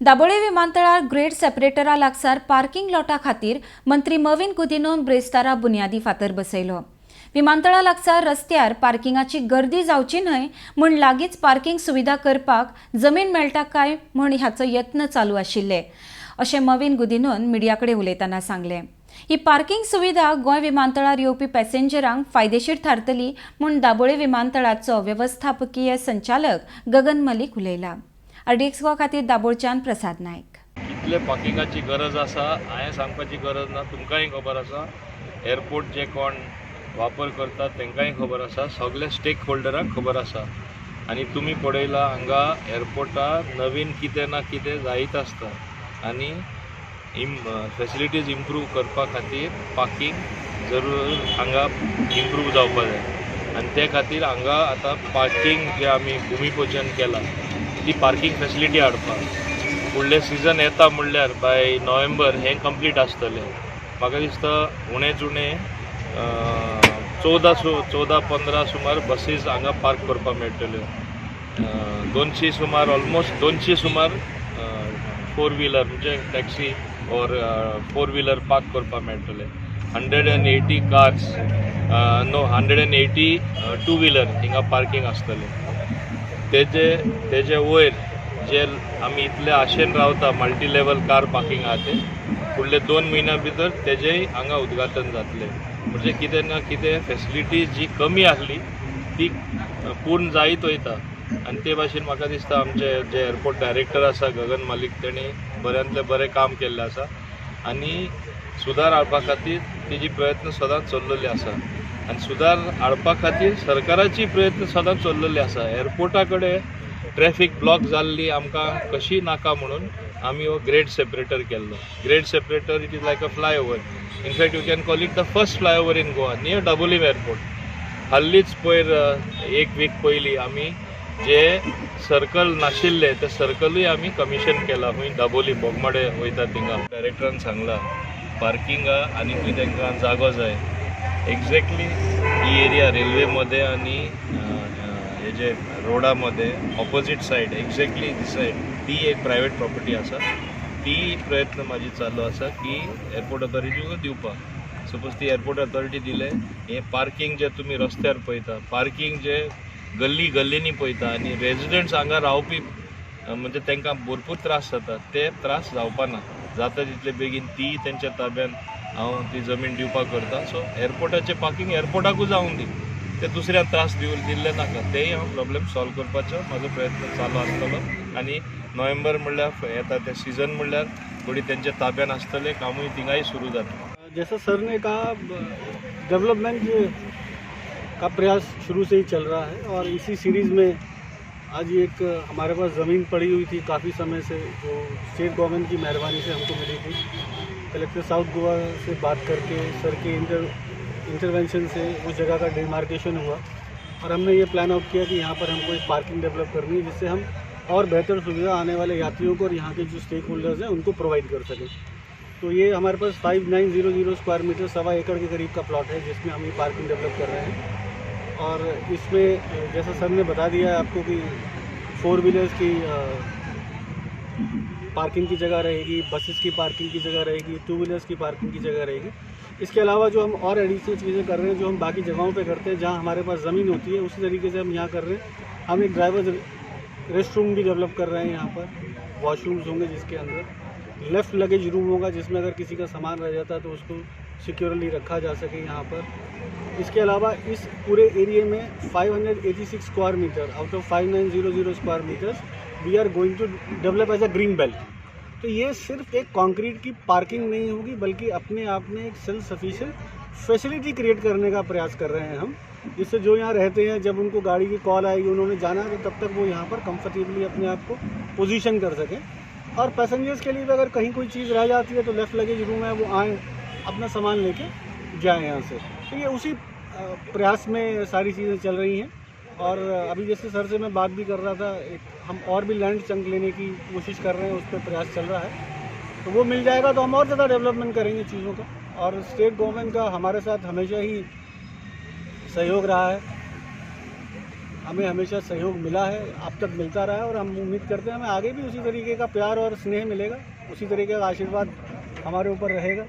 दाबोळे विमानतळार ग्रेड सेपरेटरा लागसार पार्किंग लॉटा खातीर मंत्री मॉवीन गुदिन्होन ब्रेस्तारा बुन्यादी फातर बसयलो. विमानतळा लागसार रस्त्यार पार्किंगाची गर्दी जावची न्हय म्हूण लागींच पार्किंग सुविधा करपाक जमीन मेळटा काय म्हूण हाचो यत्न चालू आशिल्ले, अशें मॉवीन गुदिन्होन मिडिया कडेन उलयतना सांगलें. ही पार्किंग सुविधा गोंय विमानतळार येवपी पॅसेंजरांक फायदेशीर थारतली म्हूण दाबोळे विमानतळाचो वेवस्थापकीय संचालक गगन मलिक उलयला. आरडीएक्स गोवा खातीर दाबोळच्यान प्रसाद नायक. कितले पार्किंगाची गरज आसा, हांवें सांगपाची गरज ना. तुमकांय खबर आसा. एअरपोर्ट जे कोण वापर करतात तांकांय खबर आसा. सगळे स्टेक होल्डरांक खबर आसा. आनी तुमी पळयला, हांगा एअरपोर्टार नवीन कितें ना कितें जायत आसता आनी इम फेसिलिटीज इम्प्रूव करपा खातीर पार्किंग जरूर हांगा इम्प्रूव जावपा जाय. आनी ते खातीर हांगा आतां पार्किंग जे आमी भुमीपुजन केलां, ती पार्किंग फेसिलिटी हाडपाक फुडलें सिजन येता म्हणल्यार बाय नोव्हेंबर हें कंप्लीट आसतलें. म्हाका दिसता उणेच उणें 14, 15 सुमार बसीस हांगा पार्क करपाक मेळटल्यो. 200 सुमार, ऑलमोस्ट 200 सुमार फोर व्हिलर, म्हणजे taxi or four wheeler park करपाक मेळटले. 180 cars, no, 180 two wheeler हिंगा पार्किंग आसतलें. तेजे वयर जे आमी इतले आशेन रावता, मल्टी लेवल कार पार्किंग आहा, ते फुडले 2 म्हयन्या भितर तेजेय हांगा उद्घाटन जातलें. म्हणजे कितें ना कितें फेसिलिटी जी कमी आहली ती पूर्ण जायत वयता. आनी ते भाशेन म्हाका दिसता, आमचे जे एअरपोर्ट डायरेक्टर आसा गगन मालिक, तेणी बऱ्यांतलें बरें काम केल्लें आसा आनी सुदार हाडपा खातीर तेजी प्रयत्न सदांच चल्लेले आसा. आनी सुदार हाडपा खातीर सरकाराची प्रयत्न सदांच चल्लेले आसा. एअरपोर्टा कडेन ट्रॅफीक ब्लॉक जाल्ली आमकां कशी नाका म्हणून आमी हो ग्रेड सेपरेटर केल्लो. Grade separator, it is like a flyover. In fact, you can call it the first flyover in Goa near Dabolim airport. हल्लीच पयर एक वीक पयलीं आमी जे सर्कल नाशिल्ले ते सर्कलूय आमी कमिशन केला. खंय? दाबोली बोगमाडे वयता थिंगा. डायरेक्टरान सांगला, पार्किंगा आनीकूय तांकां जागो जाय. एक्झॅक्टली ही एरिया रेल्वेमध्ये आनी हे जे रोडा मध्ये ऑपोजीट सायड, एक्झॅक्टली दी सायड, ती एक प्रायवेट प्रॉपर्टी आसा. ती प्रयत्न म्हाजी चालू आसा की एअरपोर्ट ऑथॉरिटीक दिवपाक. सपोज ती एअरपोर्ट ऑथॉरिटी दिले, हे पार्किंग जे तुमी रस्त्यार पळयता, पार्किंग जे गल्ली गल्लींनी पळयता आनी रेजिडंट्स हांगा रावपी, म्हणजे तांकां भरपूर त्रास जाता, ते त्रास जावपा ना. जाता तितले बेगीन ती तेंच्या ताब्यान हांव ती जमीन दिवपाक करता. सो एअरपोर्टाचें पार्किंग एअरपोर्टाकूच जावंक दी, ते दुसऱ्याक त्रास दिल्ले नाका. तेय हांव प्रॉब्लेम सॉल्व करपाचो म्हाजो प्रयत्न चालू आसतलो. आनी नोव्हेंबर म्हणल्यार येता ते सिजन म्हणल्यार थोडी तेंच्या ताब्यान आसतलें, कामूय थिंगाय सुरू जातलें. जैसा सर ने कहा, डेवलपमेंट का प्रयास शुरू से ही चल रहा है और इसी सीरीज़ में आज एक हमारे पास ज़मीन पड़ी हुई थी काफ़ी समय से, जो स्टेट गवर्नमेंट की मेहरबानी से हमको मिली थी. कलेक्टर साउथ गोवा से बात करके, सर के इंटरवेंशन से उस जगह का डिमार्केशन हुआ और हमने ये प्लान आउट किया कि यहाँ पर हमको एक पार्किंग डेवलप करनी है, जिससे हम और बेहतर सुविधा आने वाले यात्रियों को और यहाँ के जो स्टेक होल्डर्स हैं, उनको प्रोवाइड कर सकें. तो ये हमारे पास 5900 स्क्वायर मीटर, 1.25 एकड़ के करीब का प्लॉट है, जिसमें हम ये पार्किंग डेवलप कर रहे हैं. और इसमें जैसा सर ने बता दिया है आपको कि फोर व्हीलर्स की पार्किंग की जगह रहेगी, बसेस की पार्किंग की जगह रहेगी, टू व्हीलर्स की पार्किंग की जगह रहेगी. इसके अलावा जो हम और एडिशनल चीज़ें कर रहे हैं, जो हम बाकी जगहों पे करते हैं, जहाँ हमारे पास ज़मीन होती है, उसी तरीके से हम यहाँ कर रहे हैं. हम एक ड्राइवर रेस्ट रूम भी डेवलप कर रहे हैं. यहाँ पर वॉशरूम्स होंगे, जिसके अंदर लेफ्ट लगेज रूम होगा, जिसमें अगर किसी का सामान रह जाता है तो उसको सिक्योरली रखा जा सके यहाँ पर. इसके अलावा इस पूरे एरिए में 586 square meter out of 5900 square meters we are going to develop as a green belt. तो ये सिर्फ एक कंक्रीट की पार्किंग नहीं होगी, बल्कि अपने आप में एक सेल्फ सफिशिएंट फैसिलिटी क्रिएट करने का प्रयास कर रहे हैं हम, जिससे जो यहाँ रहते हैं, जब उनको गाड़ी की कॉल आएगी, उन्होंने जाना है, तो तब तक वो यहाँ पर कंफर्टेबली अपने आप को पोजीशन कर सकें. और पैसेंजर्स के लिए भी अगर कहीं कोई चीज़ रह जाती है तो लेफ्ट लगेज रूम है, वो आएँ, अपना सामान लेके जाएँ यहाँ से. तो ये उसी प्रयास में सारी चीज़ें चल रही हैं. और अभी जैसे सर से मैं बात भी कर रहा था, एक हम और भी लैंड चंक लेने की कोशिश कर रहे हैं, उस पर प्रयास चल रहा है. तो वो मिल जाएगा तो हम और ज़्यादा डेवलपमेंट करेंगे चीज़ों का. और स्टेट गवर्नमेंट का हमारे साथ हमेशा ही सहयोग रहा है. हमें हमेशा सहयोग मिला है, अब तक मिलता रहा है और हम उम्मीद करते हैं हमें आगे भी उसी तरीके का प्यार और स्नेह मिलेगा, उसी तरीके का आशीर्वाद हमारे ऊपर रहेगा।